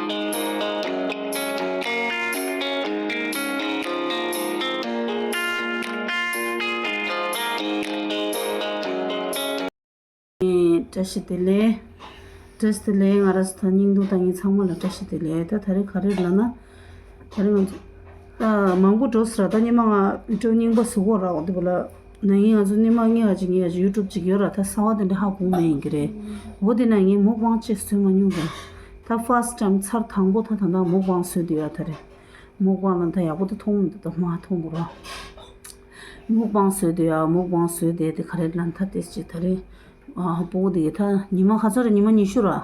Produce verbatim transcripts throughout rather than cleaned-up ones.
བཀྲ་ཤིས་བདེ་ལེགས། བཀྲ་ཤིས་བདེ་ལེགས། ང་རང་ཚོ་ད་སྙིང་སྡུག་ལྟ་མཁན་ཚང་མ་ལ་བཀྲ་ཤིས་བདེ་ལེགས། ད་ད་རེས་ག་རེ་ལབ་ན། ད་རེས་ང་ཚོ་ད་མང་པོ་འགྲོ་ཟེར། ད་སྔོན་མ་ང་བི་ཌི་ཡོ་རྙིང་པ་བཟོ་གོ་ར། འོ་དེ་བ་ལ་ན་ངས་ང་ཚོ་སྔོན་མ་ངས་ང་ཅིག་ངས་ཡ་ཅིག་ཡུ་ཊུབ་ཅིག་ཡོད་ར། ད་གསར་པ་དེ་འདྲ་ཧ་གོ་མེད་ཡིན་གི་རེད། འོ་དེ་ན་ངས་མུག་བང་ཅིག་བཟོས་མ་མྱོང་ར། ད་ཕར་སི་ཊའིམ་ཚར་དང་པོ་ད་ད་ད་མུག་བང་བཟོས་དུས་ཡ། ད་རེས་མུག་བང་ལ་ད་ཡག་པོ་ད་མཐོང་མི་འདུག་ད་མ་མཐོང་གོ་ར། མུག་བང་བཟོས་དུས་ཡ། མུག་བང་བཟོས་དེ་དེ་ག་རེ་ལབ་ན། ད་དེ་ཅིག་ད་རེས། ཨ། སྤུ་གུ་དེ་ད་ཉི་མ་ག་ཚོད་རེད། ཉི་མ་ཉི་ཤུ་ར། ཨ།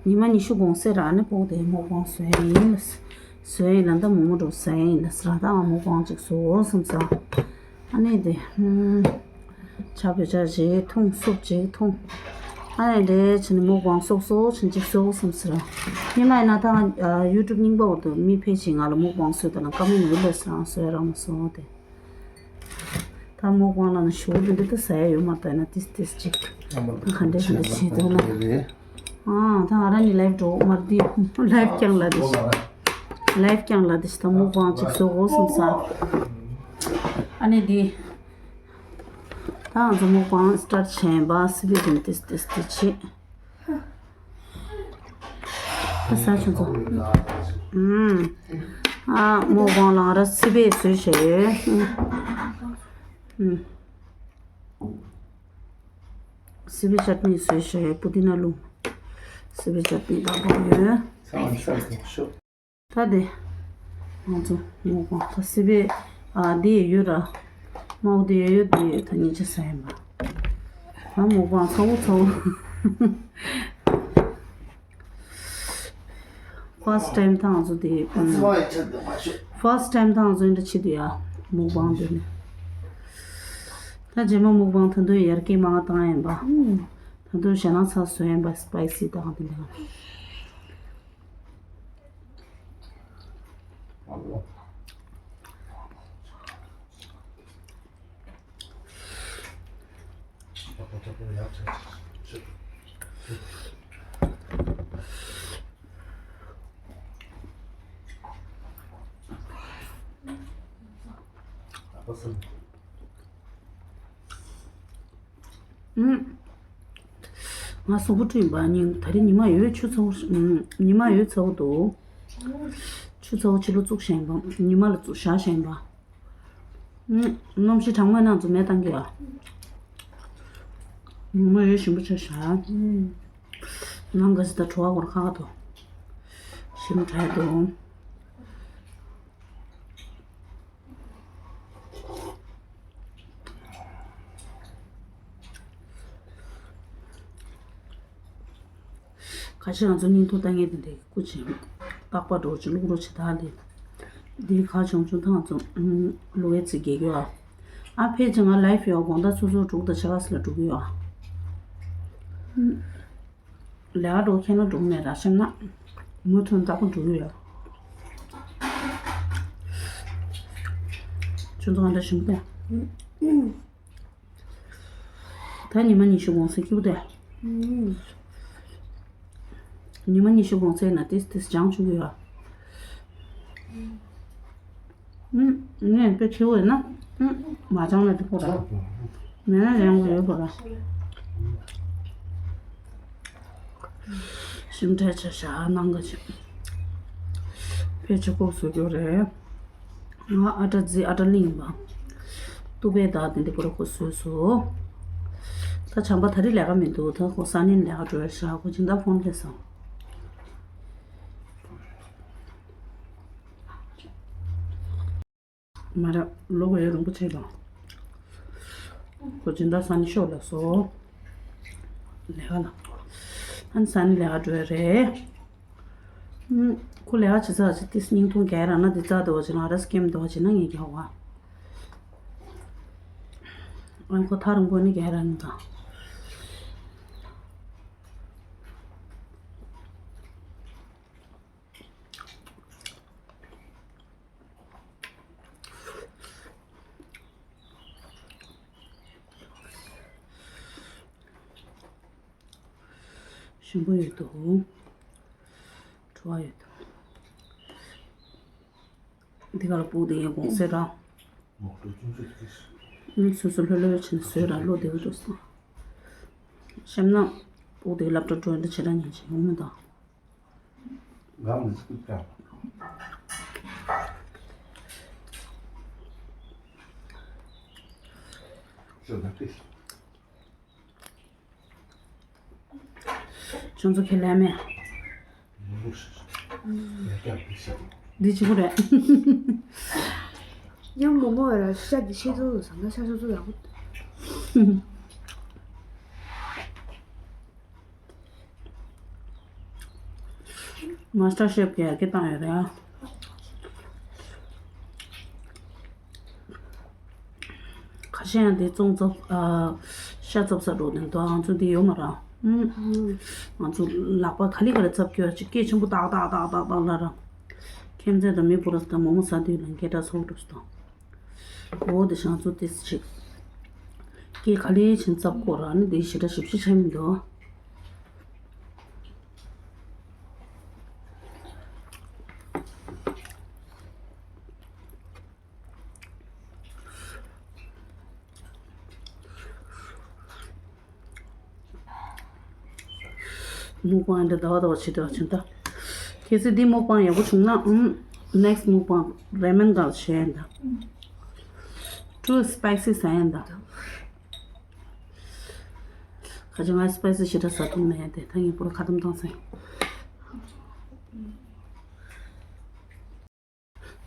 ཉི་མ་ཉི་ཤུ་གོང་ཚད་ར། ཨ་ནི་སྤུ་གུ་དེ་མུག་བང་བཟོས་ཡིན། བཟོས་ཡིན་ལ་ད་མོག་མོག་འགྲོ་བཟོས་ཡིན་ལ་ཟེར། ད་ང་མུག་བང་ཅིག་བཟོ་བསམ་ས། ཨ་ནི་དེ་ཧུམ། ཇ་བོད་ཇ་ཅིག་འཐུང་། སུབ་ཅིག་འཐུང་། ཨ་ནི་དེ་བྱས་ནས་མུག་བང་སོག་སོག་བྱས་ཅིག་བཟོ་བསམ་ས། སྔོན་མ་ཡིན་ན་ད་ང་ཡུ་ཊུབ་རྙིང་པ་འོག་ཏུ་མི་ཕལ་ཆེར་ང་ལ་མུག་བང་བཟོས་དང་ལ་ཀ་མེན་ཡོད་ལ་ཟེར། ང་བཟོས་རག་མ་སོང་དེ། ད་མུག་བང་ལ་ན་ཞུ་འདི་འདྲ་ད་ཟ་ཡ་ཡོད་མ་རེད། ད་ན་ཏིས་ཏིས་ཅིག་ཨ་མ། ག་འདྲ་ག་འདྲ་བྱེད་འདུག་ལ། ཨ། ད་ང་རང་ནི་ལའིབ་འགྲོ་མ་རེད། ལའིབ་རྐྱང་ལ་དེ་ལའིབ་རྐྱང་ལ་དེ་ད་མུག་བང་ཅིག་བཟོ་དགོས་བསམ་ས། ཨ་ནི་དེ་ད་ང་ཚོ་མུག་བང་སི་ཊར་ཊི་བྱས་པ། སི་པི་ཅིན་ཏིས་ཏིས་ཏིས་བྱེད། ཨ། ས་ཆུ་ཚོད། ཨུམ། ཨ། མུག་བང་ལ་ང་རང་སི་པན་བཟོས་བྱས་ཡོད། ཨུམ། སི་པན་ཅཊ་ནི་བཟོས་བྱས་ཡོད། པུ་དི་ན་བླུགས། སི་པན་ཅཊ་ནི་དང་པོ་ཡོད། ད་དེ་ང་ཚོ་མུག་བང་ད་སི་པན། ཨ། འདི་ཡོད་ར། མའོ་འདི་ཡོད། འདི་ཡོད། ད་ཉིན་ཅི་ཟ་ཡིན་པ། ད་མུག་བང་ཚ་བོ་ཚ་བོ། ཕར་སི་ཊི་ཊའིམ་ད་ང་ཚོ་དེ། ཕར་སི་ཊི་ཊའིམ་ད་ང་ཚོ་འདི་འདྲ་བྱེད་དུས་ཡ། མུག་བང་འདི་ནི། ད་རྗེས་མ་མུག་བང་ད་དུང་ཡར་རྒྱས་མང་བཏང་ཡིན་པ། ད་དུང་ཞེ་ནང་ཚ་བཟོ་ཡིན་པ། སི་པའི་སི་དང་དེ་འདྲ། ཨུམ། ང་གཟུགས་པོ་བཀྲུས་ཡིན་པ། ཉིན་ད་རེས་ཉི་མ་ཡོད་ཆུ་ཚ་བོ། ཨུམ། ཉི་མ་ཡོད་ཚ་བོ་འདུག་ཆུ་ཚ་བོ་ཕྱི་ལོགས་བཙུགས་བཞག་ཡིན་པ། ཉི་མ་ལ་བཙུགས་བཞག་བཞག་ཡིན་པ། ཨུམ། གནམ་གཤིས་གྲང་མོའི་ནང་དུ་མེ་བཏང་གི་ཡ། ཉི་མ་ཡོད་ཞིམ་པོ་བྱས་བཞག་ནང་ག་ཚོད་ད་བྲོ་བ་འཁོར་ཁ་ཁ་དོ། ཞིམ་དྲག་འདུག་ཁ་ཤས་ང་ཚོ་བརྙན་ཐུང་ལྟ་མཁན་དེ་འདྲའི་སྐུ་མཁྱེན། པགས་པ་འགྲོ་ཅིག་བླུག་རོགས་བྱེད་ད་ལེ། འདི་ཁ་ཆུང་ཆུང་ཐང་ཚོ་བླུག་ཡས་ཚིག་རྒྱག་གི་ཡོད་ཨ། ཨ་ཕལ་ཆེར་ང་ལའིབ་ཡོད་དགོང་དག་ཆུ་ཚོད་དྲུག་དང་ཕྱེད་ཀ་ཙམ་ལ་འགྲོ་གི་ཡོད་ཨ། ལས་ཀ་འགྲོ་ཁྱེད་ནང་འགྲོ་མེད་ར་ཤམ་ན། མུ་མཐུད་བདག་པོ་འགྲོ་གི་ཡོད། ཁྱོད་ཚོ་ག་འདྲ་ཞིམ་པོ་སྟེ། ད་ཉི་མ་ཉི་ཤུ་གོང་ཚད་སྐྱིད་པོ་སྟེ། ཉི་མ་ཉི་ཤུ་གོང་ཚད་ན་ཏིས་ཏིས་སྦྱང་བཅུག་གི་ཡོད། ངས་དཔེ་ཆེ་བོ་ཡིན་ན། མ་སྦྱང་ན་འགྲིག་གོ་ར། མེད་ན་སྦྱང་དགོས་ཡོད་གོ་ར། ཞིམ་ཕྲ་ཆ་བཞག་གནང་ག་ཅིག་དཔེ་ཆེ་ཁོག་བཟོ་རྒྱུ་རེད། ང་ཨ་ཏྲ་རྫི་ཨ་ཏྲ་གླིང་པ། ཏུ་པའི་བདག་དེ་འདི་པོ་ར་ཁོ་བཟོས་སོ། ད་བྱམས་པ་ད་རེས་ལས་ཀ་མི་འདུག་ད་ཁོ་ས་གནས་ལས་ཀ་འགྲོ་ཡ་ཤག་ཁོ་སྦྱིན་བདག་ཕོན་སླེབས་སོང་། མ་རབས་ལོ་ག་ཡོད་རིན་པོ་ཆེ་དང་། ཁོ་སྦྱིན་བདག་ས་གནས་ཤོག་ལ་སོ། ལས་ཀ་ལ། ཨ་ནི་ས་གནས་ལས་ཀ་འགྲོ་ཡ་རེད། ཁོ་ལས་ཀ་བྱེད་ས་ཅིག་ཏིས་སྙིང་ཐུང་རྒྱག་ར་ན་དེ་རྩ་དེ་བ་ཅིག་ན་ར་སྐེམ་དེ་བ་ཅིག་ན་ངས་རྒྱག་བ། ཨ་ཁོ་ཐག་རིང་པོ་ནི་རྒྱག་ར་ནི་དང་། ཞིམ་པོ་ཡོད་འདུག་བ་ཡོད། འདི་ག་ལ་སྤུག་དེ་ཡིན་དགོངས་སེ་ར། ཨུམ། སོ་སོ་ལྷོད་ལྷོད་བྱས་ནས་བཟོས་ར་བློ་བདེ་བོ་འདུག་སོང་། བཤམས་ན་སྤུག་དེ་སློབ་གྲྭ་འགྲོ་འདི་བྱེད་ར་ཉན་བྱེད་ཡོང་མི་འདུག་ང་མི་སྲིད་ཀྱང་། ཁྱོད་ཚོ་ཁས་ལེན་མེད། འདི་ཅི་གུ་རེད། ཡང་མོ་མོ་ར་ཤ་འདི་ཤེས་ཚོད་ཟང་ན་ཤ་ཤ་ཚོད་ཡག་པོ། མ་སི་ཊར་ཤེཕ་གི་ཡར་རྒྱས་བཏང་ཡོད་རེད་ཨ། ཁ་ཤས་ཡང་དེ་བཙོང་ཚབ་ཨ། ཤ་ཚབ་ས་འགྲོ་ནས་འདུག་ང་ཚོ་འདི་ཡོད་མ་རེད། ཨུམ། ང་ཚོ་ལག་པ་ག་ལེ་ག་ལེ་ཚབ་སྐྱོར་ཅིག་སྐད་ཆེན་པོ་ཏག་ཏག་ཏག་ཏག་ཏག་ལ་ར། ཁྱིམ་མཚེས་དང་མི་བུ་ར་དང་མོག་མོག་ཟ་དུས་ལ་སྐད་གྲགས་ཚ་བོ་འགྲོ་སོང་། འོ་དེ་ཤང་ཚོ་དེ་ཅིག་སྐད་ག་ལེ་ཆེན་ཚབ་སྐོར་ར་ནི་དེ་ཞེ་དྲག་ཞིབ་ཞིབ་ཆེ་མི་འདུག་མུག་པང་འདི་ཟླ་བ་ཟླ་བ་བྱེད་དུ་ཕྱིན་ད། གལ་སྲིད་འདི་མུག་པང་ཡག་པོ་བྱུང་ན་ཨུམ། ནེག་སི་མུག་པང་རེ་མན་གལ་བྱས་ཡིན་ད། ཊུ་སི་པའི་སི་ཟ་ཡིན་ད། ཁ་ཅིག་ང་སི་པའི་སི་ཞེ་དྲག་ཟ་ཐུབ་མེད་དེ་ད་ངས་པུ་ར་ཁ་གཏམ་བཏང་ཟེར།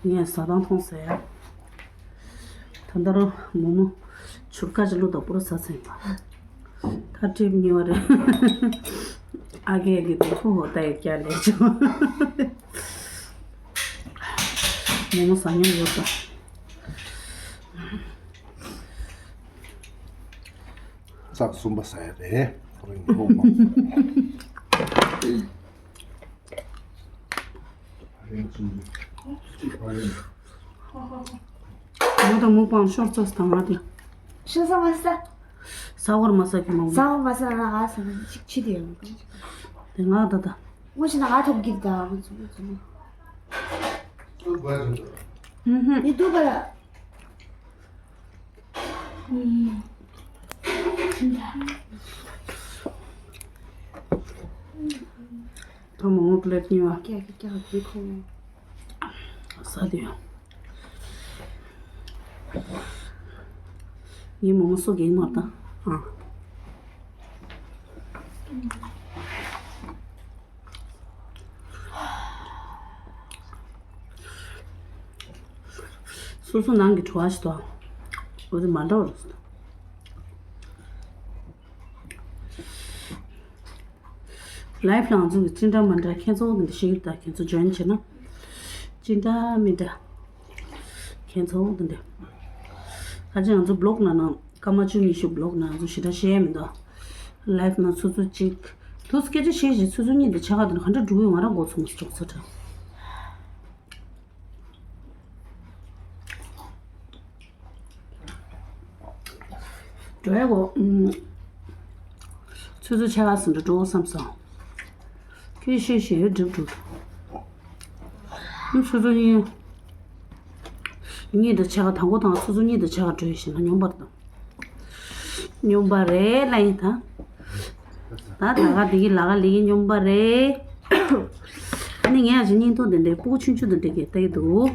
ངས་ཟ་སྟངས་མཐོང་ཟེར། ད་ལྟ་རང་མོག་མོག་ཆུར་ཁ་ཅིག་བླུགས་དང་པུ་ར་ཟ་ཟིན་པ། ད་ཀྲིབ་ཉེ་བ་རེད། ཨ་རྒས་ཀྱི་དེ་ཕུ་ཧོ་ད་ཡི་སྐྱ་ལས་བྱུང་། མོག་མོག་ཟ་མྱོང་ཡོད་པ། རྩག་གསུམ་པ་ཟ་ཡ་རེད། ཁོ་རང་ཉི་མ་མང་། ང་དང་མུག་པང་ཤོར་ཚོ་དང་ང་དེ། ཤོར་ས་མ་ས། ས་བར་མ་ས་གི་མང་། ས་བར་མ་ས་ན་ང་ས་ན་ཅིག་ཆི་དེ་ཡོང་། དེ་ང་ད་ད། ངོ་ཤེས་ན་ང་ཐོབ་གི་ད་ང་ཚོ་ང་ཚོ། ཨུ་ཧུ། ཡི་དུ་པ་ལ། ད་མོག་མོག་པླེ་ཊི་གཉིས་པ། ཀྱག་ཀྱག་ཀྱག་ཀྱག་ཁོ། ཟ་དེ་ཡང་། ངའི་མོག་མོག་སོ་གེགས་མ་བཏང་ཨ། སོ་སོ་ནང་གི་བྲོ་བ་ཞིག་འདུག་འོ་དེ་མ་འདྲ་བ་རེད། ལའིབ་ལ་ང་ཚོ་གི་ཅི་འདྲ་མ་འདྲ་ཁྱེད་ཚོ་འདི་འདྲ་ཤེར་དང་ཁྱེད་ཚོ་ཇོ་ཡིན་བྱེད་ན། ཅི་འདྲ་མི་འདྲ། ཁྱེད་ཚོ་འདི་འདྲ། ཁ་ཅིག་ང་ཚོ་བི་ལོག་ནང་ན་སྐར་མ་བཅུ་ཉི་ཤུ་བི་ལོག་ནང་ང་ཚོ་ཞེ་དྲག་བཤད་ཡ་མི་འདུག་ལའིབ་ནང་ཚོ་ཚོ་གཅིག་དུས་སྐད་ཆ་བཤད་བཞིན་ཚོ་ཚོ་གཉིས་འདི་ཆ་ག་འདི་ན་ག་འདྲ་འགྲོ་གི་ཡོད་ང་རང་མགོ་ཚོམ་སོ་ཚོ་དྲན། འགྲོ་ཡ་གོ། ཨུམ། ཚོད་ཚོད་ཆ་ག་ཟིན་འགྲོ་འགྲོ་བསམ་སོང་། ཁྱོད་ཤེས་ཤེས་ཡོད་འགྲིག་འགྲིག་ཨུམ། ཚོད་ཚོད་གཉིས། གཉིས་དང་ཆ་ག་དང་པོ་དང་ཚོད་ཚོད་གཉིས་དང་ཆ་ག་འགྲོ་ཡ་ཤེས་ན་སྙོམས་པར་དང་། སྙོམས་པ་རེད་ལ་ཡིན་ད། ད་ད་ག་དེ་གི་ལ་ག་ལི་གི་སྙོམས་པ་རེད། ཨ་ནི་ངས་ཨ་ཅེ་སྙིང་སྟོབས་དེ་འདྲའི་སྤུ་གུ་ཆུང་ཆུང་དེ་འདྲ་གི་ལྟ་གི་འདུག་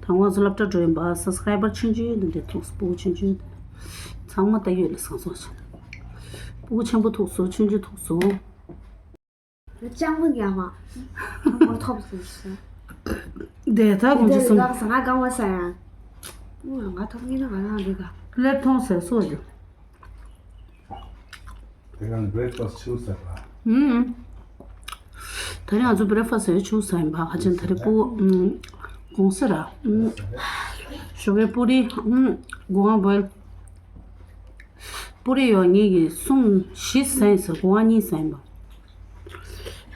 དང་པོ་ང་ཚོ་སློབ་གྲྭ་འགྲོ་ཡིན་པ་སབ་སི་ཀ་རའི་བར་ཆུང་ཆུང་དེ་འདྲ་ཐུག་སྤུ་གུ་ཆུང་ཆུང་དེ་ཚང་མ་ལྟ་གི་ཡོད་ལ་བཟང་བཟང་བྱུང་། སྤུ་གུ་ཆེན་པོ་ཐུག་སོང་ཆུང་ཆུང་ཐུག་སོང་། ལྕང་མ་རྒྱ་མ། ཐོབ་སོང་ཞེས། དེ་ད་ཀུན་གྱིས་གསུངས། ལགས་སོ་ང་གང་བ་ས་ཡང་། ང་ཐོབ་ངེས་ན་ང་རང་རེད་ག་ལེབ་མཐོང་ཟེར་སོ་ཡོད། དེ་གང་བྷི་རེག་ཕ་སི་ཆུ་ཟེར་བ། ཨུམ། ད་རེས་ང་ཚོ་བྷི་རེག་ཕ་སི་ཡོད་ཆུ་ཟ་ཡིན་པ་ཁ་ཅན་ད་རེས་སྤུ་ཨུམ། གོང་ས་ར་ཨུམ། ཞོགས་པའི་སྤུ་རིས་ཨུམ། སྒོ་ང་བོལ། སྤུ་རིས་ཡོད་ངེད་ཀྱི་གསུམ་བཞི་ཟ་ཡིན་ཟེར་སྒོ་ང་གཉིས་ཟ་ཡིན་པ།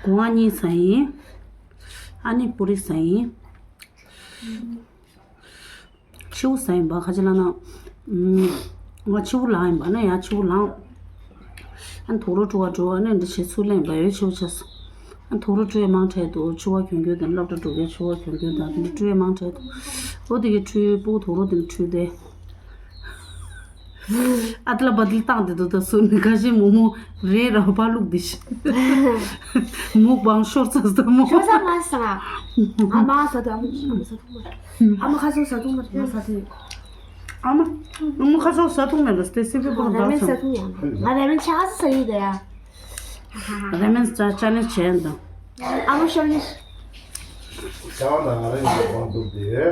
སྒོ་ང་གཉིས་ཟ་ཡིན། ཨ་ནི་སྤུ་རིས་ཟ་ཡིན། ཕྱེའུ་ཟ་ཡིན་པ་ཁ་ཅིག་ལ་ན། ང་ཕྱེའུ་ལངས་ཡིན་པ་ན་ཡང་ཕྱེའུ་ལངས། ཨ་ནི་དུག་ལོག་བྲོ་བ་བྲོ་བ་ནི་འདི་བྱེད་ཚུལ་ལེན་པ་ཡོད་ཕྱེའུ་ཆས། དུག་རོ་སྤྲོད་མང་དྲགས་འདུག་འཆི་བ་གྱོན་གྱོན་དང་སློབ་གྲྭ་འགྲོ་མཁན་འཆི་བ་གྱོན་གྱོན་དང་དེ་འདྲ་སྤྲོད་མང་དྲགས་འདུག་འོ་དེ་གའི་འཕྲུལ་སྤུ་གུ་དུག་རོ་དེ་འདྲ་འཕྲུལ་ཏེ། ཨ་ཏི་ལ་བ་ཏི་ལ་བཏང་དེ་འདུག་ད་སུ་ནི་ཁ་ཤས་མོག་མོག་རེད་ར་བ་ལུག་དེ་ཤི། མོག་པང་ཤོར་ཚ་ས་མོ། ཤོར་ཚ་མ་ས། ཨ་མ་ས་དུ་ཨ་མ་ས་དུ་མ། ཨ་མ་ཁ་སོ་ས་དུ་མ་ས་དུ། ཨ་མ། ཨ་མ་ཁ་སོ་ས་དུ་མེད་ལ་སྟེ་སི་པི་པོ་ར་མེན་ས་དུ་ཡ། ང་ར་མེན་ཆ་ས་ས་ཡི་དེ་ཡ། ར་མེན་ཅ་ཅ་ནེ་ཆེན་དང་། ཨ་མ་ཤོར་ནི། ཤ་བ་ན་ང་ར་ཡི་བང་དུ་དེ།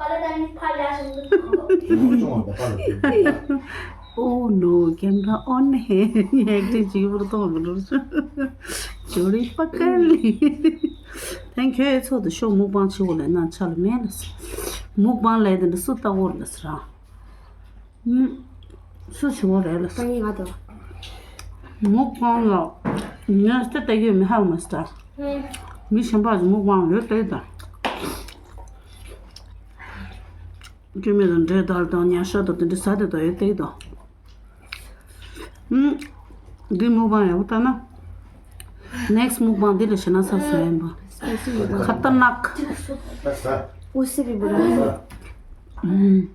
པ་ལ་ད་ནི་ཕ་ལ་ཞིག་འདུག Oh no, camera on है। ये एक्टिंग जी पर तो हम लोग चोरी पकड़ ली। Thank you ཚོ་དུ་ཤོ་མུག་པང་ཆེ་བོ་ལས་ན་ཆ་ལ་མེད་ལ། མུག་པང་ལས་དེ་འདྲ་སུ་ལྟ་བོར་ལ་སྲ། སུ་ཆེ་བོ་རེད་ལ། ད་ཡིན་ང་དོ། མུག་པང་ལ་ངས་ལྟ་ལྟ་ཡོད་མི་ཧ་མ་སྟ། མི་གཞན་པ་ཞིག་མུག་པང་ཡོད་ལྟ་ཡོད་ད། སྐྱེ་མེད་དང་འདྲེ་དར་དང་ཉ་ཤ་དང་དེ་འདྲ་ཟ་དེ་དང་ཡོད་ལྟ་ཡོད་ད། ཨུམ། འདི་མུག་པང་ཡག་པོ་ལྟ་ན། Next མུག་པང་འདི་ལ་ཞེ་ན་ས་སོ་ཡིན་པ། ཁ་ཏ་ནག་ཨུ་སི་བི་བི་ར། ཨུམ།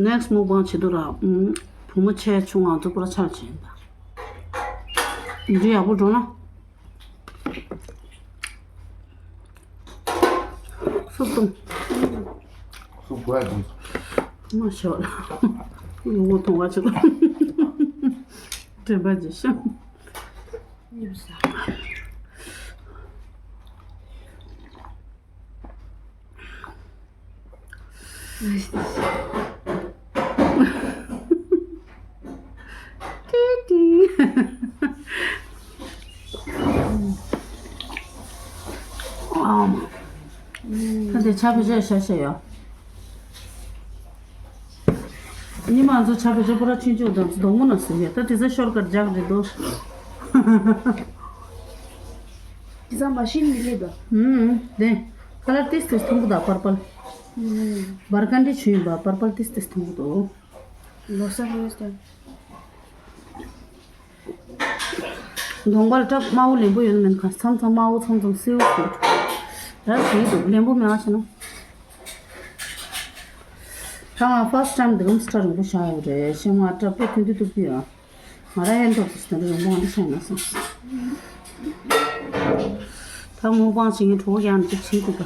Next མུག་པང་བྱེད་དུ་ར། ཨུམ། བུ་མོ་ཆེ་ཆུང་ང་ཚོ་པུ་ར་ཆ་ལ་བྱེད་ཡིན་པ། འདི་ཡག་པོ་འགྲོ་ན། སུབ་བཏུང་། སུབ་དགོས་ཡ་དང་། མ་ཤོར། ཡོང་བོ་མཐོང་བ་ཆུ། དྲན་པ་ཇི་ཤང་། ཏི་ཏི། ཨམ། ད་དེ་ཆ་བེ་ཆ་ཤ་ཤ་ཡོད། ཉི་མ་ཚོ་ཆ་བེ་ཆ་པོ་ར་ཆུང་ཆུང་དང་རྡོག་མོ་ན་སུ་ཡོད། ད་དེ་ཚ་ཤོར་ཀར་ཇག་རེད་དོ། དེ་ཚ་མ་ཤིན་མི་ལེ་དོ། ཨུམ། དེ་ཁ་ལར་ཏིས་ཏིས་ཐུང་གུ་ད་པར་པལ། བར་ཀན་ཏི་ཆུ་ཡིན་པ་པར་པལ་ཏིས་ཏིས་ཐུང་གུ་དོ། ལོ་ས་ཧེ་སྟོན། གདོང་པར་སྐྲ་དམར་པོ་ལེན་པོ་ཡོད་ན་མེད་ཁ་མཚམས་མཚམས་དམར་པོ་མཚམས་མཚམས་སེའུ་ཁུ། ར་ཞིག་འདུག་ལེན་པོ་མེད་ཨ་ཆེ་ན། ད་ང་first time འདི་གམ་སྐྲ་རིང་པོ་བཞག་ཡོད་རེད། ཤེས་མ་སྐྲ་དཔེ་ཐུང་ཐུང་ཐུག་གི་ཡོད། ང་ར་ཧན་ཐོག་ཏུ་སྟོན་རིང་པོ་འདི་བཞག་ན་སོང་། ད་མུག་པང་བྱེད་མཁན་གྲོགས་ཀྱང་འདི་བྱེད་འདུག་ག་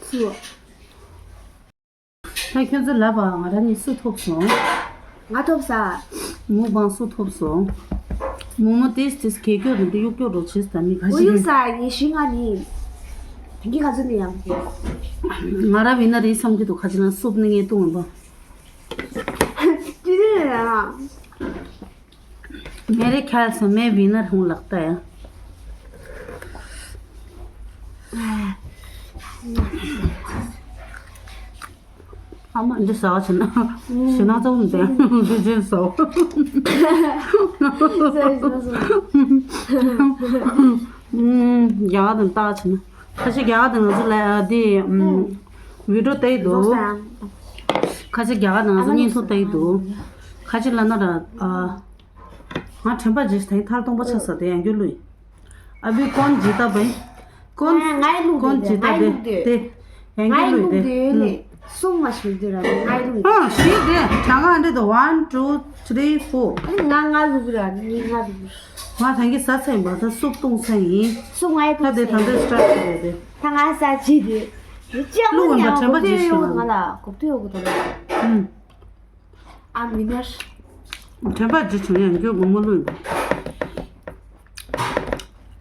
སུ། ད་ཁྱོད་ཚོ་ལབ་པ་ང་རང་ནི་སུ་ཐོབ་སོང་། ང་ཐོབ་ས། མུག་པང་སུ་ཐོབ་སོང་། མོག་མོག་ཏིས་ཏིས་གད་སྐྱོ་དང་འདི་གཡུག་སྐྱོ་རོགས་བྱེད་ད་མི་ཁ་ཅིག་གཡུག་ས་ཡེ་ཤི་ང་ནི། དེང་གི་ག་ཚོད་ནི་ཡང་གི། ང་ར་བི་ན་རི་བསམ་གི་འདུག་ཁ་ཅིག་ན་སུབ་ནི་ངས་བཏུང་བ། ཅི་ཟེར་ན། མེ་རི་ཁལ་སོང་མེ་བི་ན་རུང་ལག་ཏ་ཡང་། ཨ་མ་འདི་ཟ་བ་བྱས་ན་ཞེ་ན་ཚོགས་མི་འདུག་འདི་ཅན་ཟ་བ། རྒྱ་གར་དང་ལྟ་བྱས་ན་ཁ་ཤས་རྒྱ་གར་དང་ང་ཚོ་ལ་འདི་བི་ཌིའོ་ལྟ་ཡི་འདུག་ཁ་ཤས་རྒྱ་གར་དང་ང་ཚོ་བརྙན་ཐུང་ལྟ་ཡི་འདུག་ཁ་ཤས་ལ་ན་ར་ང་དྲན་པ་བརྗེད་ཤག་ད་ཐར་སྟོང་པ་ཆགས་ས་དེ་ཡང་སྐྱོ་ལུས། ཨ་བི་ཀོན་ཇི་ཏ་བེ། ཀོན། ང་ང་ལུག་ཀོན་དེ་ཇི་ཏ་ང་བེ། ལུག་དེ། དེ། ཡང་ང་སྐྱོ་ལུག་ལུས་དེ། དེ་ལས་གསུམ་མ་ཞིག་དེ་ར་ང་ལུག་ཨ་ཞིག་དེ་གྲངས་ཀ་འདྲེ་དོ་one two three four། ང་ང་ལུག་ར་ང་ང་ལུག་ང་ད་གིན་ཟ་ཚ་ཡིན་པ་ད་སུབ་བཏུང་ཚ་ཡིན། སུབ་ང་ཡི་ད་དེ་ད་འདྲེ་སི་ཊར་ཊི་བྱས་དེ། ད་ང་ཟ་ཅི་དེ། ལུག་ཡིན་པ་དྲན་པ་བརྗེད་ཤག་ང་ལ་གོ་ཐོས་ཡོད་གོ་ད་ལ། ཨུམ། ཨ་མི་ནར། དྲན་པ་ཇི་བྱུང་ཡང་འགྱོད་དགོངས་མ་ལུས་པ།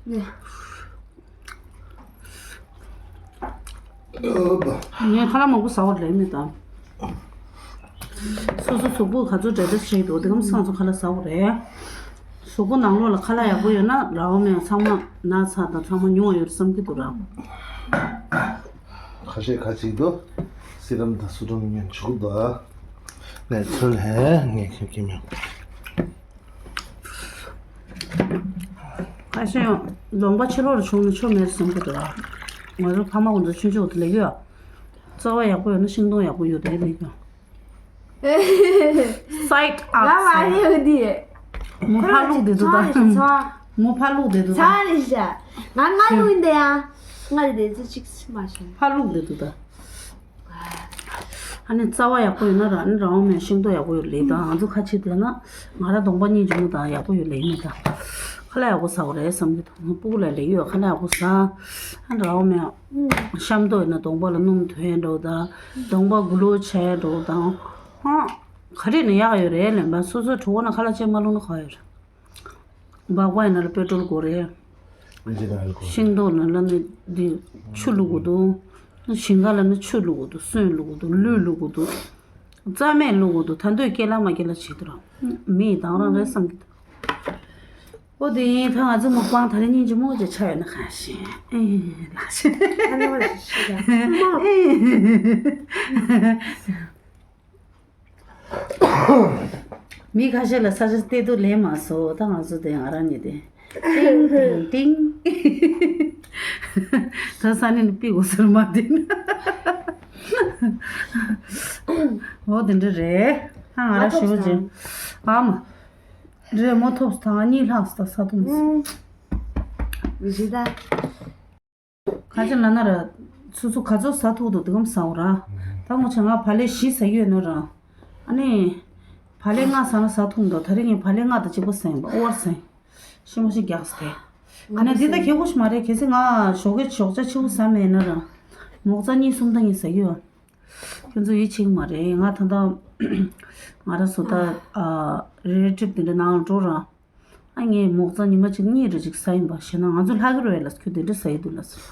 ནས། ངས་ཁ་ལག་མང་པོ་ཟ་བ་རེད་མི་དང་། སོ་སོ་གཟུགས་པོ་ག་ཚོད་འདྲ་འདྲ་བྱེད་འདུག་དེ་གམ་སང་ཚོ་ཁ་ལག་ཟ་བ་རེད། གཟུགས་པོ་ནང་ལོགས་ལ་ཁ་ལག་ཡག་པོ་ཡོད་ན་ར་བ་མེད་ཚང་མ་ན་ཚ་དང་ཚང་མ་ཉུང་བ་ཡོད་བསམ་གྱི་འདུག་ར། ཁ་ཤས་ཁ་ཅིག་ཏུ་སི་རམ་དང་སུ་ཏྲམ་ཉན་ཆུག་དོ། ནས་ཚུལ་ཧེ་ངས་ཁྱོད་ཀྱི་མིང་། ཁ་ཤས་ལོང་པ་ཕྱི་ལོགས་ལ་བྱུང་ན་ཆོ་མེད་བསམ་གྱི་འདུག་ང་ཚོ་ཕ་མ་ཀུན་ཚོ་ཆུང་ཆུང་དུ་ལས་ཡོད། རྩ་བ་ཡག་པོ་ཡོད་ན་ཤིང་སྡོང་ཡག་པོ་ཡོད་རེད་མི་ག་སའིད་ཨ། ང་མ་རེད་འདི། མོ་ཕ་ལུག་དེ་འདུག་ད། མོ་ཕ་ལུག་དེ་འདུག་ད། ཚ་རེད་ཤ། ང་ང་ལུག་ཡིན་ད་ཡ། ང་རེད་དེ་ཚོ་གཅིག་མ་ཤེས། ཕ་ལུག་དེ་འདུག་ད། ཨ་ནི་རྩ་བ་ཡག་པོ་ཡོད་ན་ར་ཨ་ནི་རང་དབང་མེད་ཤིང་ཏོག་ཡག་པོ་ཡོད་ལེ་ད། ང་ཚོ་ཁ་ཆེ་དེ་ན་ང་ར་གདོང་པ་གཉིས་འཇུ་མོ་དང་ཡག་པོ་ཡོད་ལེ་ཡིན་ད། ཁ་ལག་ཡག་པོ་ཟ་བ་རེད་བསམ་གི་འདུག་སྤུ་གུ་ལ་ལེགས་ཡོད་ཁ་ལག་ཡག་པོ་ཟ། ཨ་ནི་རང་དབང་མེད། ཤམ་ཏོག་ཡིན་ན་གདོང་པ་ལ་སྣུམ་ཐོན་འགྲོ་ད། གདོང་པ་གུ་ལོ་ཆེ་འགྲོ་དང་། ཧང་། ག་རེ་ནས་ཡག་ཡོད་རེད་ལེན་པ་སོ་སོའི་གྲོད་ཁོག་ན་ཁ་ལག་ཅན་མ་བླུགས་ན་ག་ཡོད་རེད། སྦག་སྦག་ཡིན་ན་ལ་པེ་ཏྲོལ་དགོས་རེད། ཨེ་ཅི་ད་ཨལ་ཀོ་ཧོལ། ཤིང་ཏོག་ལ་ལ་ནི་འདི་ཆུ་བླུག་དགོས་འདུག་ཞིང་ཁ་ལ་ནི་ཆུ་བླུག་དགོས་འདུག་སོན་བླུག་དགོས་འདུག་ལུད་བླུག་དགོས་འདུག་རྩ་མེད་བླུག་དགོས་འདུག་ད་འདོད་སྐྱེ་ལ་མ་སྐྱེ་ལ་བྱེད་འདུག་ར། མི་ཡི་དང་རང་རེད་བསམ་གྱི་འདུག་འོ་དེ་ཡིན་ད་ང་ཚོ་མུག་པང་དེ་རིང་སྙིང་རྗེ་མོ་ཅིག་ཆགས་ཡོད་ན་གང་ཤེས། ཨེ་ལགས་ཤེས། ཨ་ནི་བ་ལ་ཤི་ད། མི་ཁ་ཤས་ལ་ས་ཆ་སྟེར་དུ་ལེན་མ་སོང་ད་ང་ཚོ་དེ་ང་རང་ཉིད་དེ་ཏིང་ཏིང་ཏིང་། ད་ས་ནས་ནི་པི་གོ་ཟེར་མ་དེ་ན། འོ་དེ་འདྲ་རེད། ཨ་ང་རང་ཞུ་བ་ཅན། ཨ་མ། རེད་མོ་ཐོབ་ད་ང་གཉིད་ལྷག་ས་ས་དུམ། ཨུམ། ཞི་ད། ག་ཅི་ལ་ན་ར། སོ་སོ་ག་ཚོད་ཟ་ཐུབ་འདུག་དེ་གམ་ཟ་འོ་ར། ད་ངོ་ཆ་ང་བག་ལེབ་བཞི་ཟ་གི་ཡོད་ནོ་ར། ཨ་ནི། བག་ལེབ་ལྔ་ཟ་ན་ཟ་ཐུབ་འདུག་ད་རེས་ངས་བག་ལེབ་ལྔ་དང་གཅིག་པ་ཟ་ཡིན་པ་ཨོ་བར་ཟ་ཡིན། ཤི་མ་ཤི་རྒྱགས་ཏེ། ཨ་ནི་འདི་ད་ཁེ་གོ་ཞིག་མ་རེད་གལ་སྲིད་ང་ཞོགས་ཀས་ཞོགས་ཇ་ཆེ་བོ་ཟ་མེད་ན་ར། མོག་ཙ་གཉིས་གསུམ་ད་ངས་ཟ་གི་ཡོད། ཁྱོད་ཚོ་ཡིད་ཆེས་མ་རེད་ང་ད་ལྟ། ང་ར་བཟོ་ལྟ། རེ་ཊིབ་དེ་འདྲ་ནང་ལ་འགྲོ་ར། ཨ་ངས་མོག་ཙ་ཉི་མ་གཅིག་གཉིས་རེ་ཅིག་ཟ་ཡིན་པ་ཞེ་ན་ང་ཚོ་ལྷག་གི་རེད་ལ་ཁྱོད་དེ་འདྲ་ཟ་ཡི་འདུག་ལ་ཟེར།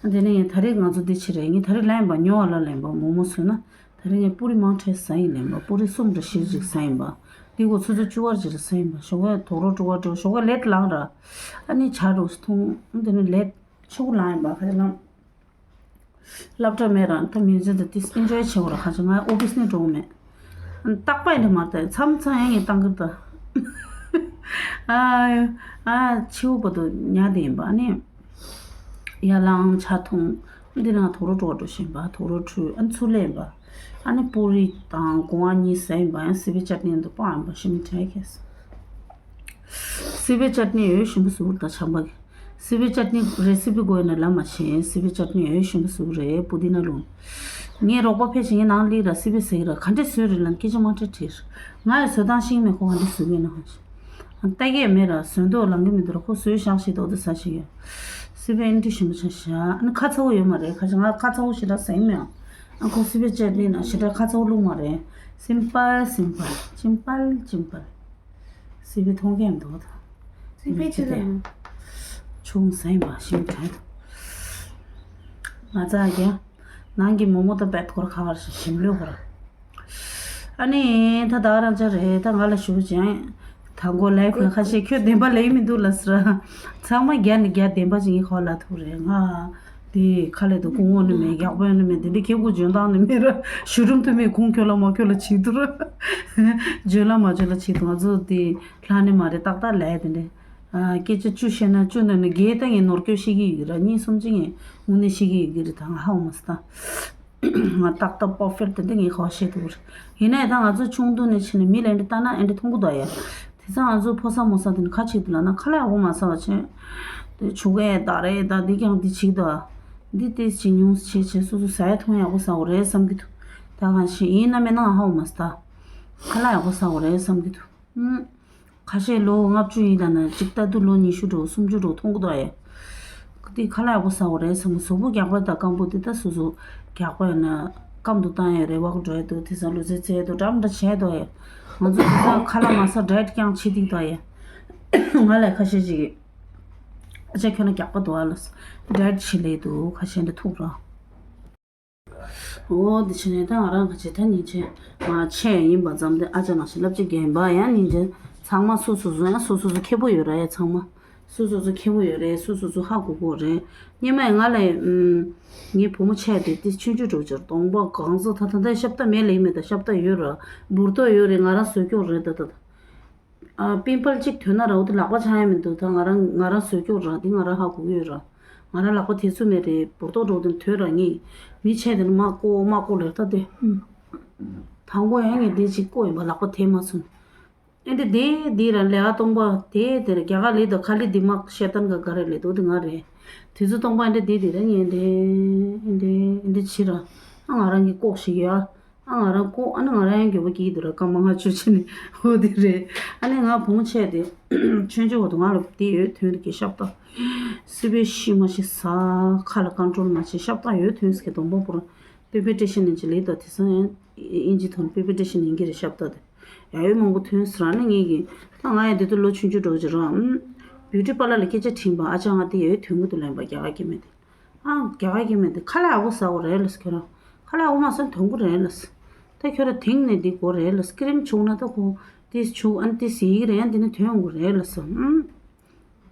ཨ་དེ་ནས་ངས་ད་རེས་ང་ཚོ་འདི་ཕྱི་རེད་ངས་ད་རེས་ལ་ཡིན་པ་ཉོ་བ་ལ་ལེན་པ་མོག་མོག་ཟོས་ན་ད་རེས་ངས་པུ་རི་མང་ཁྲས་ཟ་ཡིན་ལེན་པ་པུ་རི་གསུམ་རེ་བཞི་ཅིག་ཟ་ཡིན་པ་འདི་གོ་ཚོད་ཚོད་བཅུ་བར་ཅིག་རེ་ཟ་ཡིན་པ་ཞོགས་ཀས་དོག་རོ་དྲུག་བར་དྲུག་ཞོགས་ཀས་ལེ་ཊི་ལངས་ར། ཨ་ནི་ཇ་འདྲ་བོ་འཐུང་ཨ་དེ་ནས་ལེ་ཊི་ཆུ་བོ་ལངས་ཡིན་པ་ཁ་ཅིག་ལངས། སློབ་གྲྭ་མེད་རང་ད་མིའུ་ཛི་ཡམ་དེ་ཏིས་ཨིན་ཇོའི་བྱེད་འོ་ར་ཁ་ཅིག་ང་ཨོ་ཕིས་ནས་འགྲོ་གི་མེད། རྟག་པ་ཡིན་དེ་མ་རེད་མཚམས་མཚམས་ཡང་ངས་བཏང་གི་ད། ཨ་ཨ་ཕྱི་པོ་བར་དུ་ཉལ་བསྡད་ཡིན་པ་ཨ་ནི། ཡར་ལངས་ཇ་འཐུང་། འདི་ནང་དུག་རོ་བྲོ་བ་འགྲོ་བཞིན་པ་དུག་རོ་འཁྲུད་ཨ་ནི་ཚུར་སླེབས་ཡིན་པ། ཨ་ནི་པུ་རི་དང་སྒོ་ང་གཉིས་ཟས་ཡིན་པ་ཡང་སི་པའི་ཅཊ་ནི་འདུག་སྤངས་ཡིན་པ་ཞི་མི་དྲན་ཁེས། སི་པའི་ཅཊ་ནི་འོས་ཞིམ་པོ་ཟུར་དང་ཆམ་པ་གི། སི་པའི་ཅཊ་ནི་རེ་སི་པི་དགོས་ན་ལབ་མ་བྱེད། སི་པའི་ཅཊ་ནི་འོས་ཞིམ་པོ་ཟུར་རེད་པུ་དི་ན་ལུང་། ངའི་རོགས་པ་ཕལ་ཆེར་ངའི་ནང་སླེབས་ར་སི་པའི་ཟེར་གི་ར་ག་འདྲས་བཟོས་རེད་ལབ་སྐད་ཆ་མང་དྲགས་དྲིས། ང་ཡི་བཟོ་སྟངས་ཤེས་མེད་ཁོ་ག་འདྲས་བཟོས་གི་ན་ཧ་ཅི། ལྟ་གི་མེད་ར་བཟོས་མདོག་ལང་གི་མི་འདུག་ར་ཁོ་བཟོས་བཞག་ཞིག་འདུག་དེ་ཟ་ཞིག་ཡོད། སི་པའི་ཨེན་ཏི་ཞིམ་པོ་ཆ་ཤ་ཨ་ནི་ཁ་ཚ་བོ་ཡོད་མ་རེད་ཁ་ཅིག་ང་ཁ་ཚ་བོ་ཞེ་དྲག་ཟ་ཡི་མེད། ཨ་ཁོ་སི་པའི་ཅཊ་ནི་ན་ཞེ་དྲག་ཁ་ཚ་བོ་བླུགས་མ་རེད། སིམ་པལ་སིམ་པལ་སིམ་པལ་སིམ་པལ། སི་པའི་མཐོང་མཁན་མི་འདུག་ད། སི་པའི་ཅི་ལ། ཆུང་ཟ་ཡིན་པ་ཞིམ་དྲན། ང་ཚ་གི་ནང་གི་མོག་མོག་དང་བེད་སྐོར་ཁ་བར་ཞིམ་ལོས་བོར། ཨ་ནི་ད་ད་རང་ཅག་རེད་ད་ང་ལ་ཞུ་ཅན། ད་མགོ་ལའི་ཕུ་ཁ་ཤས་ཁྱོད་བདེན་པ་ལས་མི་འདུག་ལ་ཟེར། ཚང་མ་རྒྱ་ནི་རྒྱ་བདེན་པ་ཅིག་ཡིན་ཁོ་ལ་ཐུག་རེད་ང་། དེ་ཁ་ལས་དུ་ཀུང་འོ་ནི་མེད་རྒྱག་པོ་ནི་མེད་དེ་འདྲ་ཁྱེད་ཀུ་འཇོན་ཐང་ནི་མེད་ར་ཞུ་རུམ་དུ་མེད་ཁུང་ཁྱོད་ལ་མ་ཁྱོད་ལ་ཆིག་ཏུ་ར། འཇོན་ལ་མ་འཇོན་ལ་ཆིག་ཏུ་ང་ཚོ་དེ་ལྷ་ནི་མ་རེད་ཏག་ཏག་ལས་དེ་འདྲ། སྐད་ཆ་བཅུ་བཤད་ན་བཅུ་ནང་ནས་བརྒྱད་ད་ངས་ནོར་སྐྱོན་ཤེས་ཀྱི་ཡོད་ར་གཉིས་གསུམ་ཅིག་ངས་དངོས་གནས་ཤེས་ཀྱི་ཡོད་ཀྱི་རེད་ད་ང་ཧ་གོ་མ་སོང་ད། ང་ཏག་ཏག་པར་ཕེག་ཊི་དེ་འདྲ་ངས་ག་བ་བཤད་ཐུབ་རེད། ཡིན་ན་ཡང་ད་ང་ཚོ་ཆུང་དུས་ནས་ཕྱིན་ནས་མི་ལ་འདྲ་ལྟ་ན་འདྲ་མཐོང་གི་འདུག་ཡ། དེ་ཚང་ང་ཚོ་ཕོ་གསར་མོ་གསར་དེ་ནི་ཁ་ཆེ་དུས་ལ་ན་ཁ་ལག་ཡག་པོ་མ་ཟ་བ་ཆེ། དེ་ཆུ་ཀའི་ད་རེད་ད་འདི་ཀྱང་འདི་བྱེད་ཀྱི་འདུག་འདི་དེ་བྱེད་ཉུང་བྱེད་བྱེད་སོ་སོ་ཟ་ཡ་འཐུང་ཡག་པོ་ཟ་འོ་རེད་བསམ་གྱི་འདུག་ད་གང་ཤེས་ཡིན་ན་མེད་ན་ང་ཧ་གོ་མ་སོང་ད། ཁ་ལག་ཡག་པོ་ཟ་འོ་རེད་བསམ་གྱི་འདུག་ཁ་ཤས་ལོ་ལྔ་བཅུ་ཡིན་ལ་ན་གཅིག་ལྟ་དུས་ལོ་ཉི་ཤུ་འགྲོ་སུམ་ཅུ་འགྲོ་མཐོང་གི་འདུག་ཡ། དེ་ཁ་ལག་ཡག་པོ་ཟ་འོ་རེད་བསམ་གི་གཟུགས་པོ་རྒྱགས་པ་དང་སྐམ་པོ་དེ་ད་སོ་སོ་རྒྱགས་པ་ཡིན་ན་སྐམ་དུ་བཏང་ཡ་རེད་བ་གི་འགྲོ་ཡ་འདུག་དེ་ཚ་ལུས་རྩལ་རྩེད་ཡ་འདུག་འདྲ་མི་འདྲ་བྱས་འདུག་ཡ། ང་ཚོ་དེ་ཚ་ཁ་ལག་མ་ཟ་ཌའེ་ཊི་རྐྱང་བྱེད་འདུག་ད་ཡ། ང་ལ་ཁ་ཤས་ཅིག་ཨ་ཅག་ཁྱོད་ལ་རྒྱགས་པ་འདུག་ཨ་ལ་ཌའེ་ཊི་བྱེད་ལེ་འདུག་ཁ་ཤས་འདྲ་ཐུག་ར། འོ་འདི་ཕྱི་ནས་ད་ང་རང་ག་བྱེད་ད་ཉིན་ཆེན་མ་ཆེ་ཡིན་པ་ཙམ་དེ་ཨ་ཅག་ནང་བཞིན་ལབ་ཅིག་རྒན་པ་ཡང་ཉིན་ཆེན་ཚང་མ་སོ་སོ་སོ་ཡང་སོ་སོ་སོ་ཁེ་པོ་ཡོད་ར་ཡ་ཚང་མ་སོ་སོ་སོ་ཁེ་པོ་ཡོད་རེད་སོ་སོ་སོ་ཧ་གོ་གོ་རེད། སྙེ་མ་ཡི་ང་ལ་ངའི་བུ་མོ་ཆེ་དེ་དེ་ཆུང་ཆུང་འགྲོ་ཅར་གདོང་པ་གང་ཟག་ད་ད་ད་ཤབ་ད་མེད་ལེ་མེད་ད་ཤབ་ད་ཡོད་ར་འབུར་ཏོ་ཡོད་རེད་ང་རང་བཟོས་སྐྱོག་རེད་ད་ད་ད། ཨ་པིམ་པལ་གཅིག་ཐོན་ན་ར་འོ་དེ་ལག་པ་འཆང་ཡ་མི་འདུག་ད་ང་རང་ང་རང་བཟོས་སྐྱོག་ར་འདི་ང་རང་ཧ་གོ་གི་ཡོད་ར། ང་རང་ལག་པ་དེ་ཚུ་མེད་རེད། འབུར་ཏོག་འགྲོ་དུས་དོད་ར་ངས་མི་ཆེ་དེ་ནི་མ་བཀོ་མ་བཀོ་ལེར་ད་དེ། དང་པོ་ཡང་ངས་དེ་ཅིག་བཀོ་ཡིན་པ་ལག་པ་དེ་མ་སོང་། ཨེ་འདི་དེ་འདི་ར་ལས་ཀ་སྟོང་པ་དེ་དེ་ར་རྒྱ་གར་ལི་དང་ཁ་ལི་འདི་མ་ཤེ་ཏན་ག་ག་རེ་ལི་དོ་དེ་ང་རེད། དེ་ཚོ་སྟོང་པ་ཨེ་འདི་དེ་དེ་ར་ངས་འདི་ཨེ་འདི་ཨེ་འདི་ཕྱི་ར་ཨ་ང་རང་གི་ལྐོག་ཞིག་ཡ། ཨ་ང་རང་ལྐོག་ཨ་ནི་ང་རང་ཡང་འགྱོད་པ་སྐྱེ་གི་འདུག་ར་སྐར་མ་ལྔ་བཅུ་ཕྱིན་ནས་འོ་དེ་རེད། ཨ་ནི་ང་བུ་མོ་ཆེ་དེ་ཆུང་ཆུང་བ་དུ་ང་ལ་དེ་ཡོད་དོན་དེ་གི་ཤབ་ད། སི་བི་ཤི་མ་ཤི་ས་ཁ་ལ་ཀོན་ཊོལ་མ་བྱེད་ཤབ་ད་ཡོད་དོན་སི་གི་སྡོང་པོ་པོ་ར། པི་པི་ཊི་ཤན་ནི་ཅི་ལི་ད་དེ་སང་ཡང་ཨིན་ཇི་ཐོན་པི་པི་ཊི་ཤན་ཡིན་གྱི་རེད་ཤབ་ད་དེ། ཡ་ཡོད་མང་པོ་ཐོན་ཟེར་ཨ་ནི་ངེད་ཀྱི་ད་ང་ཡང་དེ་དུས་ལོ་ཆུང་ཆུང་འགྲོ་གི་ར། ཨམ། བིའུ་ཊི་པར་ལར་ལ་སྐད་ཆ་དྲིས་པ་ཨ་ཅག་ང་དེ་ཡ་ཡོད་དོན་གི་འདུག་ལན་པ་རྒྱ་གར་སྐད་མེད་དེ། ཨ་རྒྱ་གར་སྐད་མེད་དེ་ཁ་ལག་ཡག་པོ་ཟ་དགོས་རེད་ལ་ཟེར་ཁྱོད་རང་། ཁ་ལག་ཡག་པོ་མ་ཟ་ན་དོན་གི་རེད་ལ་ཟེར། ད་ཁྱོད་རང་དེང་ནས་འདི་དགོས་རེད་ལ་ཟེར། ཀི་རིམ་བྱུག་ན་ད་ཁོ་ཏིས་བྱུག་ཨ་ནི་ཏིས་ཡིན་གི་རེད། ཨ་ནི་དེ་ནས་དོན་ཡོང་གི་རེད་ལ་ཟེར། ཨམ།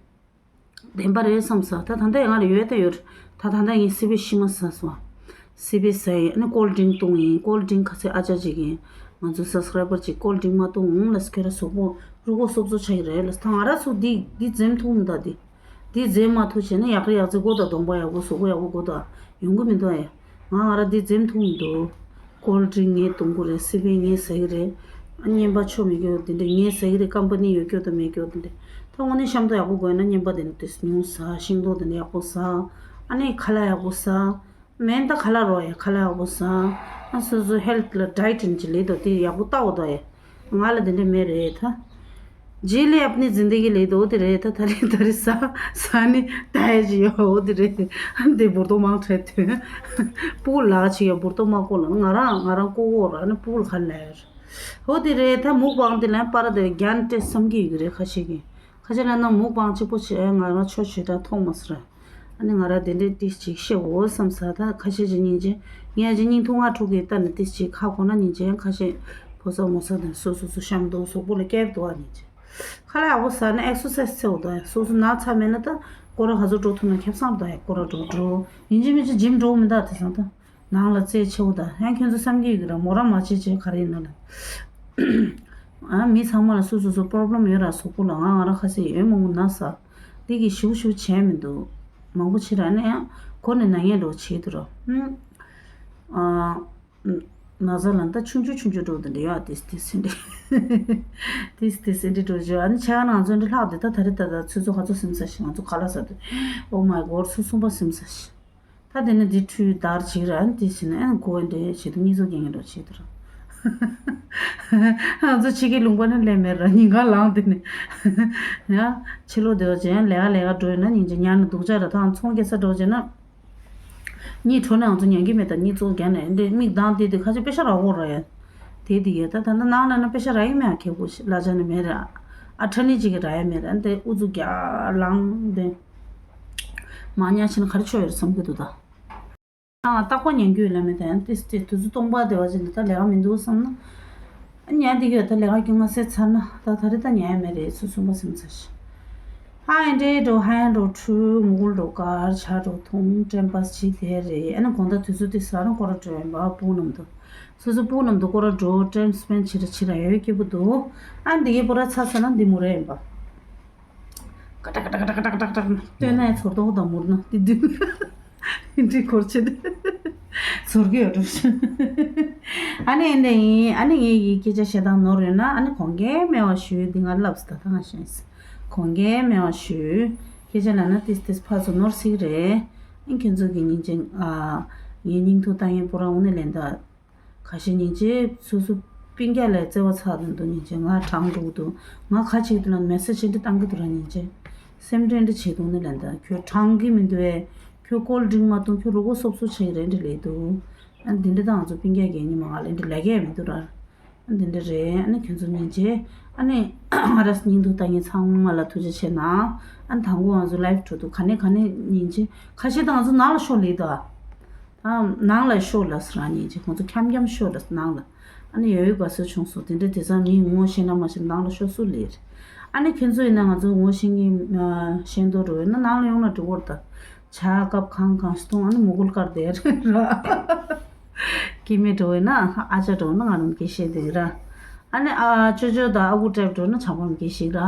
བདེན་པ་རེད་བསམ་ས། ད་ད་ལྟ་ང་ལ་ཡོད་ད་ཡོད། ད་ད་ལྟ་ངས་སི་པན་ཤི་མ་ཟ་སོང་། སི་པན་ཟ་ཡིན། ཨ་ནི་ཀོལ་ཌི་རིང་བཏུང་ཡིན། ཀོལ་ཌི་རིང་ཁ་ཚེ་ཨ་ཅག་ཅིག་ཡིན། ང་ཚོ་སབ་སི་ཀ་རའི་བར་ཅིག་ཀོལ་ཌི་རིང་མ་བཏུང་ལ་ཟེར་ཁྱོད་རང་གཟུགས་པོ་རུས་ཁོག་སོབ་སོབ་ཆགས་ཀྱི་རེད་ལ་ཟེར། ད་ང་རང་ཚོ་འདི་འདི་འཛེམ་ཐུབ་མི་འདུག་འདི། འདི་འཛེམ་མ་ཐུབ་བྱས་ན་ཡག་རེད་ཡག་རྩེ་དགོས་ད། གདོང་པ་ཡག་པོ་གཟུགས་པོ་ཡག་པོ་དགོས་ད། ཡོང་གི་མི་འདུག་ཨེ། ང་ང་རང་འདི་འཛེམ་ཐུབ་མི་འདུག་ཀོལ་ཌི་རིང་ངས་བཏུང་གི་རེད། སི་པན་ངས་ཟ་གི་རེད། ཨ་རྔན་པ་ཆོ་མེད་རྒྱུ་དེ་འདྲ་ངས་ཟ་གི་རེད། ཀམ་པ་ནི་ཡོད་རྒྱུ་དང་མེད་རྒྱུ་དེ་འདྲ། ད་དངོས་གནས་གཤམ་དུ་ཡག་པོ་དགོས་ན་རྔན་པ་དེ་འདྲ་དེ་ཉུང་ཟ། ཤིང་ཏོག་དེ་འདྲ་ཡག་པོ་ཟ། ཨ་ནི་ཁ་ལག་ཡག་པོ་ཟ། སྨན་ད་ཁ་ལག་རོ་ཡ་ཁ་ལག་ཡག་པོ་ཟ། ཨ་སོ་སོ་ཧེལ་ཐི་ལ་ཌའེ་ཊི་ཡིན་གྱི་ལེ་དོ་དེ་ཡག་པོ་ལྟ་འོ་དོ་ཡ། ང་ལ་དེ་འདྲ་མེད་རེད་ད། རྗེས་ལ་ཨ་ནི་འཛིན་བདེ་གི་ལེ་དོ་དེ་རེད་ད། ད་རེད་ད་རེད་ཟ་ཟ་ནི་ད་ཡ་ཅི་ཡོ་འོ་དེ་རེད། ཨ་འདི་འབུར་ཏོ་མང་ཁྲེད་དོན། སྤུ་གུ་ལག་ཅི་ཡོ་འབུར་ཏོ་མ་བཀོལ་ལ་ང་རང་ང་རང་ལྐོག་འོ་ར་ཨ་ནི་སྤུ་གུ་ལ་ཁ་ལ་ཡ་རེད། འོ་དེ་རེད་ད། མུག་པང་དེ་ལན་པར་དེ་རྒྱན་སྤྲད་བསམ་གི་ཡོད་གི་རེད་ཁ་ཤས་ཀྱིས། ཁ་ཆེ་ལ་ན་མུག་པང་གཅིག་པོ་བྱས་ང་རང་ཆོ་ཆོས་དྲ་ཐོག་མ་སི་ར། ཨ་ནི་ང་ར་དེ་འདྲའི་ཏིས་ཅིག་ཤེས་འོ་བསམ་ས། ད་ཁ་ཤས་ཅིག་སྙིང་རྗེ། ངས་ཅིག་སྙིང་ཐུང་ང་ཕྲུག་གི་ལྟ་ནས་ཏིས་ཅིག་ཁ་གོ་ན་སྙིང་རྗེ། ཡང་ཁ་ཤས་ཕོ་ས་མོ་ས་དང་སོ་སོ་སོ་གཤམ་དུ་གཟུགས་པོ་ལ་སྐྱེར་དུ་བ་སྙིང་རྗེ། ཁ་ལག་ཡག་པོ་ཟ་ན་ཨེག་སར་སའི་སི་བྱེད་འོ་ད་ཡ། སོ་སོ་ན་ཚ་མེད་ན་ད་སྐོར་ར་ག་ཚོད་འགྲོ་ཐུབ་ན་ཁེབས་སང་ད་ཡ་སྐོར་ར་འགྲོ་འགྲོ། ཡིན་གཅིག་མིན་གཅིག་ཇིམ་འགྲོ་མི་ད་དེ་སང་ད། ནང་ལ་རྩེད་ཆེ་བོ་དང་ཡང་ཁྱོད་ཚོ་བསམ་གྱི་ཡོད་ཀྱི་ར། མོ་རང་མ་བྱེད་བྱེད་ག་རེ་ཡིན་ན་ལ། ཨ་མི་ཚང་མ་ལ་སོ་སོ་སོ་པོ་རོ་བྷི་ལེམ་ཡོད་ར། གཟུགས་པོ་ལ་ང་ང་རང་ཁ་ཤས་ཡོད་མང་པོ་ན་ས། འདི་གི་ཞུ་ཞུ་བྱས་མི་འདུག་མང་པོ་ཕྱིར་ཨ་ནི་ཡང་གོ་ནས་ན་ངས་འགྲོ་བྱེད་དུ་ར། ཨ་ན་ཚ་ལ་ད་ཆུང་ཆུང་ཆུང་ཆུང་འགྲོ་དུ་འདྲ་ཡོད། ཏིས་ཏིས་སེ་འདྲི་ཏིས་ཏིས་སེ་འདྲི་འགྲོ་བྱེད། ཨ་ནི་ཆ་ང་ང་ཚོ་འདྲི་ལྷག་དེ་ད་ད་རེ་ད་ད་ཚོད་ཚོད་ག་ཚོད་སེམས་ས་ཞིག་ང་ཚོ་ཁ་ལག་ཟ་དུས། Oh my God། ཚོད་གསུམ་པ་སེམས་ས་ཞིག་ད་དེ་ནས་འདི་འཕྲུལ་དར་ཅིག་ར་ཨ་ནི་དེ་བྱས་ནས་ཨ་ནི་གོ་བ་འདྲེ་བྱེད་དུ་གཉིད་སོགས་རྒྱན་གྱི་འགྲོ་བྱེད་དུ་ར། ང་ཚོ་ཕྱི་གི་ལུང་པ་ནི་ལས་མེད་ར་ཉིན་གང་ལངས་དེ་ནས་ཡ་ཕྱི་ལོགས་དེ་བ་ཅན་ལས་ཀ་ལས་ཀ་འགྲོ་ཡོད་ན་ཉིན་གཅིག་ཉལ་ནས་སྡུག་ཅག་ར། ཐང་ཚོང་སྐྱེལ་ས་འགྲོ་བྱས་ན་གཉིད་ཁྲོ་ནས་ང་ཚོ་ཉལ་གི་མེད། ད་གཉིད་ཚོགས་རྒྱན་ནས་འདི་མིག་གདངས་དེ་དེ་ཁ་ཆེ་པེ་ཤ་ར་འོ་ར་ཡ་དེ་དེ་ཡ། ད་ད་ད་ནང་ལ་ན་པེ་ཤ་ར་ཡི་མེད་ཨ་ཁེ་པོ་ལ་ཅན་ནི་མེད་ར། ཨ་ཁྲ་ནི་གཅིག་གི་ར་ཡ་མེད་ར། འདི་ཨུ་ཚུགས་རྒྱ་ལངས་དེ། མ་ཉལ་ཕྱིན་ན་ག་རེ་ཆོག་ཡོད་བསམ་གྱི་འདུག་ད། ཨ་རྟག་པར་ཉན་རྒྱུ་ཡོད་ལ་མེད་ད་ཡང་ཏིས་ཏིས་དུས་ཚོད་སྟོང་པ་དེ་བ་ཅིག་ནི་ད་ལས་ཀ་མི་འདུག་བསམ་ན། ཨ་ཉན་དེ་གི་ཡོད་ད་ལས་ཀ་རྒྱུ་ང་སེ་ཚར་ན་ད་ད་རེ་ད་ཉན་ཡ་མེད་རེད། ཚོད་གསུམ་པ་སེམས་ཚར་ཤི། ཧ་ཡན་འདྲེ་འགྲོ་ཧ་ཡན་འགྲོ་ཁྲུ་མུ་གུལ་འགྲོ་དཀར་ཆ་འགྲོ་ཐུང་ཀྲེམ་པ་སི་ཅི་དེ་རེད། ཨ་ནི་གོང་ད་དུས་ཚོད་དེ་ས་རང་སྐོར་ར་འགྲོ་ཡིན་པ་སྤུ་གུ་རྣམས་དུ། སོ་སོ་སྤུ་གུ་རྣམས་དུ་སྐོར་ར་འགྲོ་ཀྲེམ་སི་པེན་བྱེད་ར་བྱེད་ར་ཡོད་སྐྱིད་པོ་འདུག་ཨ་འདི་གི་པོ་ར་ཚ་ཚ་ན་འདི་མུ་ར་ཡིན་པ། ཀ་ཀྲག་ཀ་ཀྲག་ཀ་ཀྲག་ཀ་ཀྲག་ཀྲག་ཀྲག་ལྟོས་ན་ཡང་ཚོར་དོགས་དང་མུར་ན་དེ་དུས་འདི་འཁོར་ཆེད་ཚོར་གི་ཡོད་འགྲོ་ཤི། ཨ་ནི་ཨེ་འདྲ་ཡིན། ཨ་ནི་ངའི་ཡི་སྐད་ཆ་བཤད་སྟངས་ནོར་ཡོད་ན་ཨ་ནི་དགོངས་འགལ་མེད་པ་ཞུ། འདི་ང་ལབ་སི་ད་ད་ང་ཤེས་སི་དགོངས་འགལ་མེད་པ་ཞུ། སྐད་ཆ་ལབ་ན་ཏིས་ཏིས་ཕར་ཚུར་ནོར་སྲིད་རེད། ཨ་ཁྱོད་ཚོ་གི་སྙིང་རྗེ་ཨ་ངའི་སྙིང་ཐུགས་ལྟ་ངན་པོ་རང་དངོས་གནས་ལན་ད། ཁ་ཤས་སྙིང་རྗེ་སོ་སོ་སྤུན་ཀྱག་ལ་བརྩེ་བ་ཚ་དང་འདུག་སྙིང་རྗེ་ང་དྲང་འགྲོ་གི་འདུག་ང་ཁ་ཅིག་ཏུ་ལ་མེ་སེ་ཇི་འདི་བཏང་གི་འདུག་ར་སྙིང་རྗེ། སེམས་ཁྲལ་འདི་བྱེད་འདུག་ནི་ལན་ད་ཁྱོད་དྲང་གི་མི་འདུག་ཨེ། ཁྱོད་ཀོལ་ཌི་རིང་མ་བཏུང་ཁྱོད་རུས་ཁོག་སོབ་སོབ་བྱེད་ཀྱི་རེད་འདྲ་ལས་འདུག་ཨ་འདི་འདྲ་ད་ང་ཚོ་སྤུན་ཀྱག་གི་ཉི་མ་ང་ལ་འདི་ལས་ཀ་ཡང་མི་འདུག་ར། ཨ་འདི་འདྲ་རེད། ཨ་ནི་ཁྱོད་ཚོ་སྙིང་རྗེ། ཨ་ནི་ང་ར་སྙིང་ཐུགས་ལྟ་ངན་ཚང་མ་ལ་ཐུགས་རྗེ་ཆེ་གནང་། ཨ་ནི་དང་པོ་ང་ཚོ་ལའིབ་འགྲོ་འདུག་ག་ནས་ག་ནས་སྙིང་རྗེ་ཁ་ཤས་ད་ང་ཚོ་ནང་ལ་ཤོག་ལས་འདུག་ཨ། ཨ་ནང་ལ་ཤོག་ལ་ཟེར་ར་སྙིང་རྗེ་ཁོང་ཚོ་འཁྱམ་འཁྱམ་ཤོག་ལ་ནང་ལ། ཨ་ནི་ཡོད་ཡོད་ག་སོ་བྱུང་སོང་དེ་འདྲ་དེ་ཚང་མིའི་ངོ་ཤེས་ན་མ་ཤེས་ནང་ལ་ཤོག་སུ་ལེར། ཨ་ནི་ཁྱོད་ཚོ་ཡིན་ན་ང་ཚོ་ངོ་ཤེས་ཀྱི་ཤེས་འདོད་འགྲོ་ཡོད་ན་ནང་ལ་ཡོང་ན་འགྲིག་གོ་རེད་ད། ཇ་ཁབ་གང་གང་ཞིག་འཐུང་ཨ་ནི་མུ་གུལ་དཀར་དེ་ར། སྐྱེ་དམན་འགྲོ་ཡོད་ན་ཨ་ཅག་འགྲོ་ན་ང་རང་སྐྱེ་ཤེས་དེ་ར། ཨ་ནི་ཨ་ཅོ་ཅོ་དང་ཨ་ཁུ་ཀྲེབ་འགྲོ་ན་ཆང་པ་སྐྱེ་ཤེས་ར།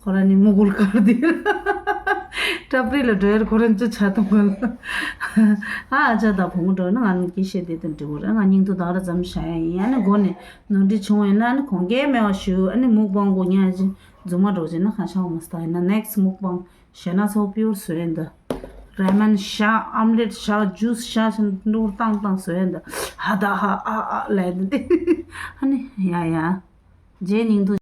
ཁོ་རང་ནི་མུ་གུལ་དཀར་དེ་ར། སྐྲ་པྲི་ལ་འགྲོ་ཡར་ཁོ་རང་ཅི་ཆ་གཏོང་ག་ལ། ཨ་ཨ་ཅག་དང་བུ་མོ་འགྲོ་ན་ང་ནི་སྐད་བཤད་དེ་དང་འབྲི་བོ་ར་ང་སྙིང་ཐུ་དག་ར་ཙམ་བྱ་ཡ་ཡིན། ཨ་ནི་མགོ་ནས་ནོར་འཁྲུལ་བྱུང་བས་ན་ཨ་ནི་གོང་གས་མེད་པ་ཞུ། ཨ་ནི་མུག་པང་གོ་ཉ་ཅི་རྫུན་མ་འགྲོ་ཅི་ན་ཁ་ཤ་མ་སྟ་ཡིན་ན་ནེགསི་མུག་པང་ཞེ་ན་ཚོ་པིའུར་བཟོས་ཡིན་ད། ར་མན་ཤ་ཨམ་ལེད་ཤ་ཇུས་ཤ་ཞིན་འགྲུར་ཏང་ཏང་བཟོས་ཡིན་ད། ཧ་ད་ཧ་ཨ་ཨ་ལས་ད་དེ་ཨ་ནི་ཡ་ཡ་རྗེས་སྙིང་ཐུ།